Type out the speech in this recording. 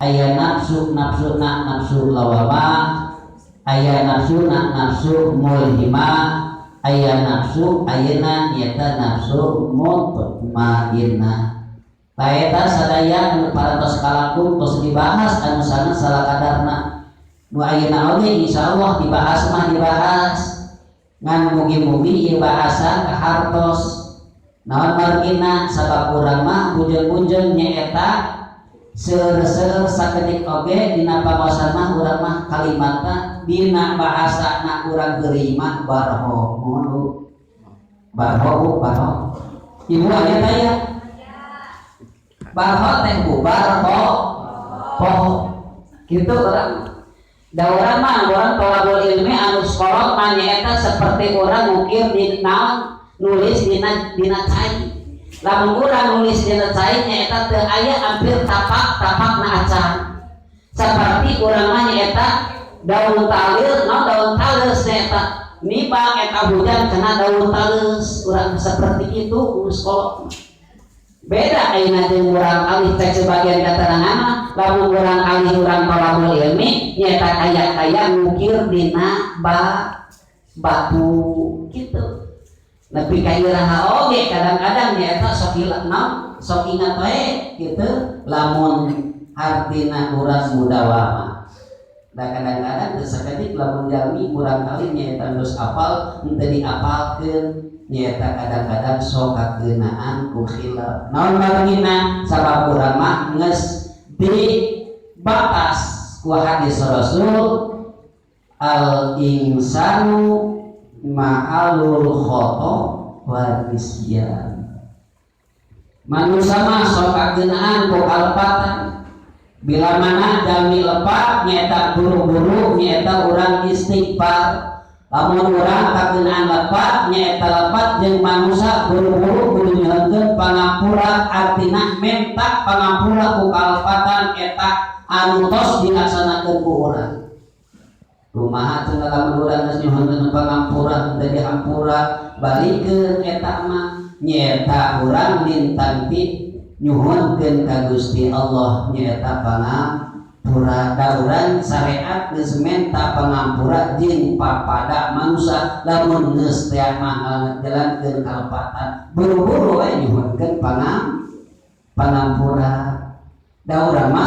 Aya nafsu, nafsu na nafsu lawamah, aya nafsu na nafsu mulhimah, aya nafsu ayeuna nyaeta nafsu mutmainnah. Tah, eta sadaya anu parantos kalangkung tos dibahas anu sanes salakadarna. Nu ayeuna oge insyaallah dibahas mah dibahas, ngan mugi-mugi ieu bahasan kahartos. Naon margina? Sabab urang mah bujeng-bujeng nyaeta seueur-seueur sakedik oge dina pangaosan mah urang mah kalimatna dina bahasana urang heureuy mah barho. Mohon, Bu, barho, Bu, barho. Ibu aya taya barho teh, Bu? Barho poho gitu urang. Da urang mah urang tolabul ilmi anu sekolot mah nyaeta seperti urang ngukir di naon, nulis dina dina cai. Lamun urang nulis dina cai, nyaeta teu aya hampir tapak-tapak na acan. Seperti urang mah nyaeta daun talir, naon, daun tales, nyaeta nibang eta hujan kena daun tales. Urang seperti itu nu sekolot. Beda ayeuna jeung urang alih. Cek sebagian keterangan mah, lamun urang alih, urang tolabul ilmi nyaeta kaya-kaya ngukir dina batu gitu. Nepi ka iraha oge kadang-kadang nyaeta sok hilap, naon, sok ingat wae gitu lamun artina urang mudawamah. Da kadang-kadang teu sakedik lamun jalmi urang kali nyaeta geus apal henteu diapalkeun, nyaeta kadang-kadang sok kakeunaan ku khilaf. Naon margina? Sabab urang mah geus dibatas ku hadis Rasul, al insanu mahalul khoto wa nisyan. Manusia mah sok kakeunaan ku kalepatan. Bila mana jalmi lepat, nyaeta buru-buru nyaeta urang istighfar. Lamun urang kakeunaan lepat, nyaeta lepat jeung manusia, buru-buru kudu nyuhunkeun pangampura, artina menta pangampura ku kalepatan eta anu tos dilaksanakeun ku urang. Kumaha cenah lamun urang geus nyuhunkeun pangampura teu dihampura, balikeun eta mah nyaeta urang lintang ti nyuhunkeun ka Gusti Allah nyaeta pangampura. Da urang syariat geus menta pangampura jeung papada manusia. Lamun geus teh mah jalankeun kalepatan, buru-buru we nyuhunkeun pangampura. Da urang mah